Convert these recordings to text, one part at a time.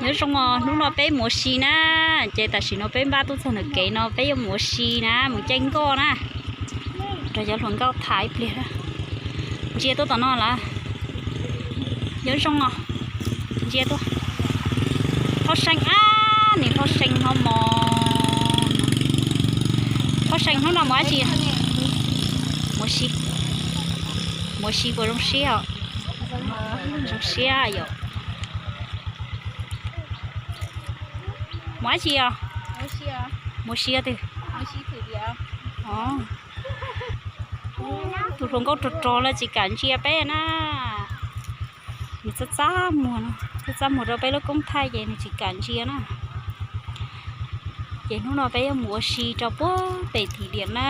Nyob zoo os, hnub no peb mus ua si na, ces tam sim no peb npaj tuaj txog ntawm kev no peb yuav mus ua si na, mus caij nkoj na. Rau cov hluas nkauj tham ib pliag. Ntsia tuaj tom no lawm. Nyob zoo os, ntsia tuaj. Hlob Seej ab, niam Hlob Seej hlob Mos. Hlob Seej hnub no mus dab tsi? Mus ua si. Mus ua si puas zoo siab os? Zoo siab yom. Mus dab tsi os? Mus ua si twg? Tus hluas nkauj rog rog lawm tsis kam ntsia peb na. Nws txaj txaj muag, txaj txaj muag rau peb lub koob thaij ces nws tsis kam ntsia na. Ces hnub no peb yuav mus ua si rau puag pem thim diam na,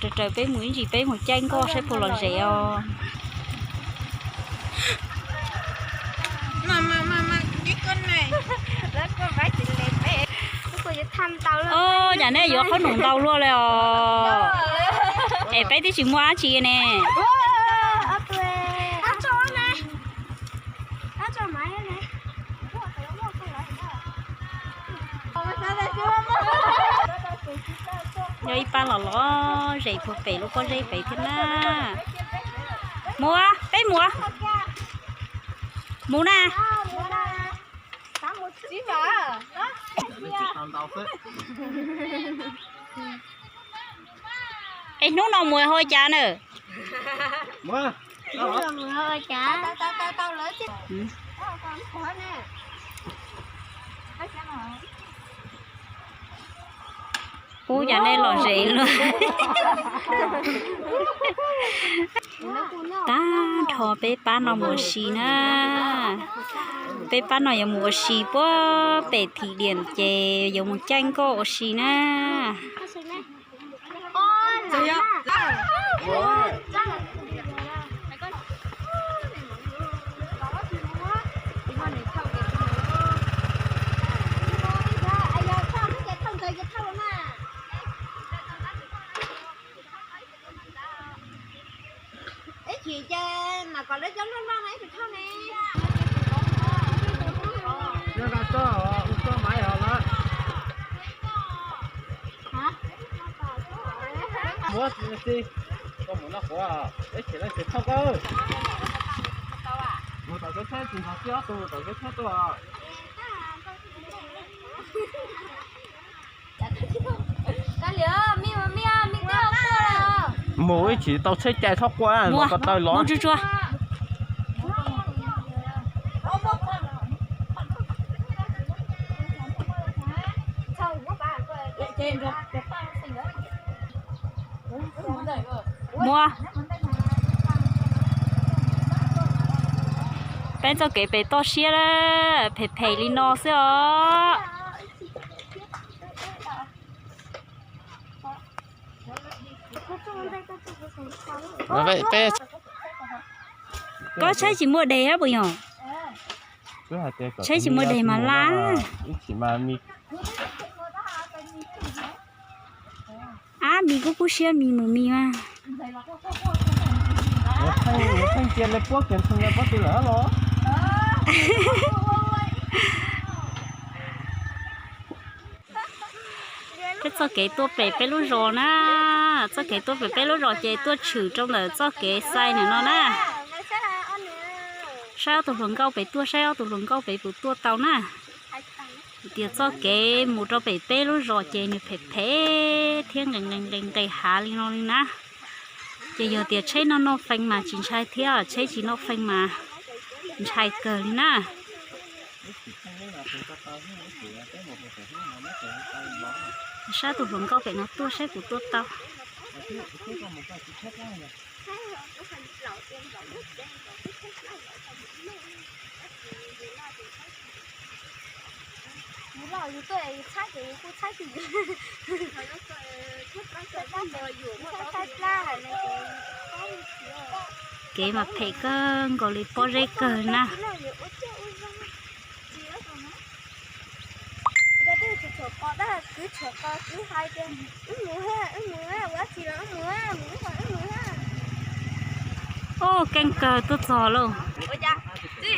raws raws peb mus ib ntsis peb mus caij nkoj saib puas lom zem os. Ov, cas nej yuav qhob noom ntau luaj li os? Es peb twb tsis muaj dab tsi ne. Nyob ib pab los los zem puag pem lub pob zeb pem thiab na. Mus, peb mus. Mus na. Es hnub no mus hauj cas na? Ub, cas nej lom zem luaj. Tag nrho peb pab no mus ua si na. Peb pab no yuav mus ua si puag pem thim diam ces yuav mus caij nkoj ua si na. Ib chim ces mam kom lawv cov nplooj nplooj no ib tug thauj ne. Muab si, koj mus noj quav, ib chim leej twg thauj koj. Mus tom koj tsheb, tsis nrog tib ob tug tom koj tsheb tuaj. Mus ib chim tau tsheb cai txhob quaj, los ko taw los. Muab. Peb txoj kev pem toj siab phem phem li no xwb os. Koj tsheb tsis muaj deg puas yog? Tsheb tsis muaj deg mas laj. Ab, mis kuj kub siab mis mus mis mas. Peb txoj kev tuaj pem peb lub zos na, txoj kev tuaj pem peb lub zos ces tuaj tshwm rau ntawm txoj kev xais ntawm no na. Saib ob tug hluas nkauj pem tuaj, saib ob tug hluas nkauj pem puas tuaj tau na. Tias txoj kev mus rau pem peb lub zos ces nws phem phem thiab nqes nqes nqes nqes hav li no li na. Ces yog tias tsheb noj noj fee mas tsis ntshai thiab, tsheb tsis noj fee mas ntshai kawg li na. Saib tus hluas nkauj pem no tuaj saib puas tuaj tau. Kev mas phem kawg nkaus li, pob zeb kawg na. Ub, keej kawg tuaj txog lauj.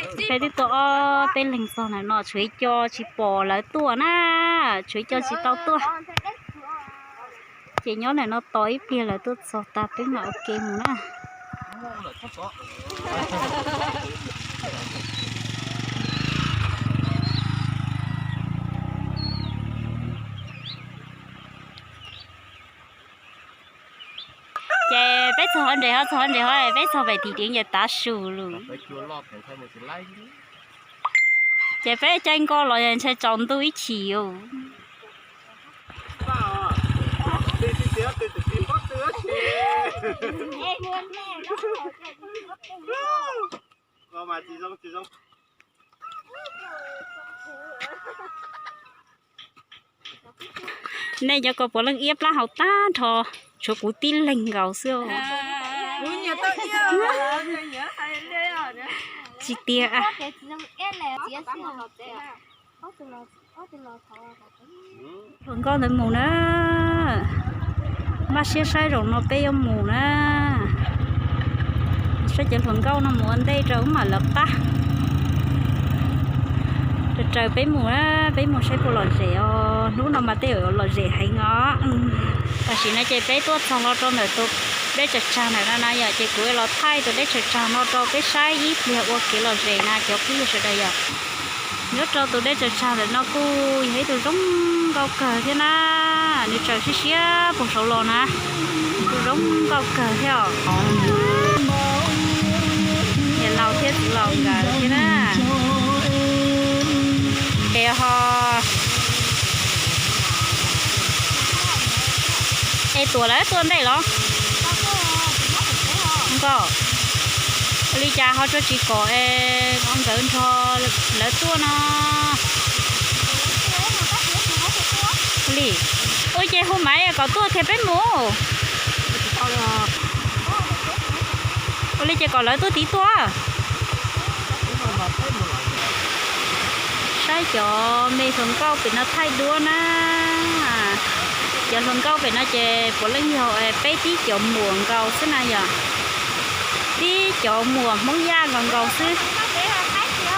Peb twb tuaj ob peb leeg txog ntawm no tshuav ib co tsis pom lawv tuaj na, tshuav ib co tsis tau tuaj. Ces nyob ntawm no tos ib pliag lawv tuaj txog tas peb mam ua ke mus na. Ces peb txog hov nres hov, txog hov nres hov, peb txog pem tim diev ces tav su lawm. Ces peb caij nkoj los ntshai tsaus ntuj ib chim os. Nej cov ko puav leej iab plab hau tag nrho, tshuav kuv tib leeg nkaus xwb. Tsis tiag. Hluas nkauj ntawd mus na. Maj siab saib zaum no peb yuav mus na. Saib cov hluas nkauj no mus ua ntej rau wb mam lawv qab. Raws raws peb mus na, peb mus saib puas lom zem os. Hnub no mas tej zaum lom zem heev os. Tam sim no ces peb tuaj txog los rau ntawm tus dej tsaws tsag ntawm no na yom, ces kuv los thaij tus dej tsaws tsag no rau peb saib ib pliag ua kev lom zem na cov phooj ywg sawv daws yom. Nyob rau tus dej tsaws tsag ntawm no kuj yog ib tug zoo nkauj kawg thiab na. Nws tsaws siab siab puag saud los na, kuj zoo nkauj kawg thiab os. Niam laus thiab txiv laus nkawd thiab na. Es ho es tuam lawv tuaj ntej los? Nkauj, ua li cas ho tso tsis kom es nkawd nrog lawv tuaj no? Ua li, ua ces hu maiv kom tuaj kiag peb mus. Ua li ces kom lawv tuaj tid tuaj. Saib cov me hluas nkauj pem no thaij duab na. Cov hluas nkauj pem no ces puav leej yog peb tib cov muam nkaus xwb na yom. Tib cov muam Hmoob Yaj nkaus nkaus xwb.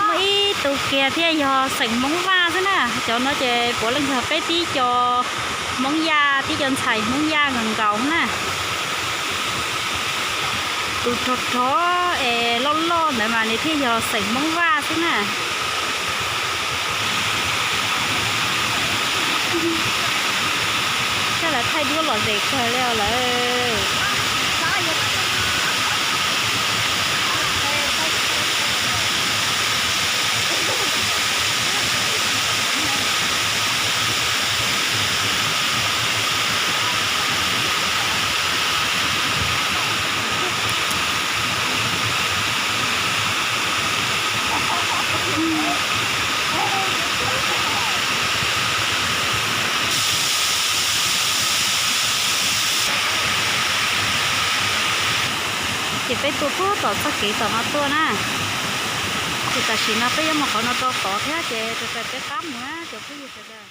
Muaj ib tug kiag thiaj yog xeem Hmoob Vaj xwb na. Cov no ces puav leej yog peb tib co Hmoob Yaj, tib co ntxhais Hmoob Yaj nkaus nkaus na. Tus rog rog es loj loj ntawd mas nws thiaj yog xeem Hmoob Vaj xwb na. Saib lawv thaij duab lom zem kawg li os lawm. Ces peb tuaj puag tom txoj kev tom no tuaj na. Ces tam sim no peb yuav mus qhov no rau tod thiab ces raws peb qab mus na cov phooj ywg sawv daws.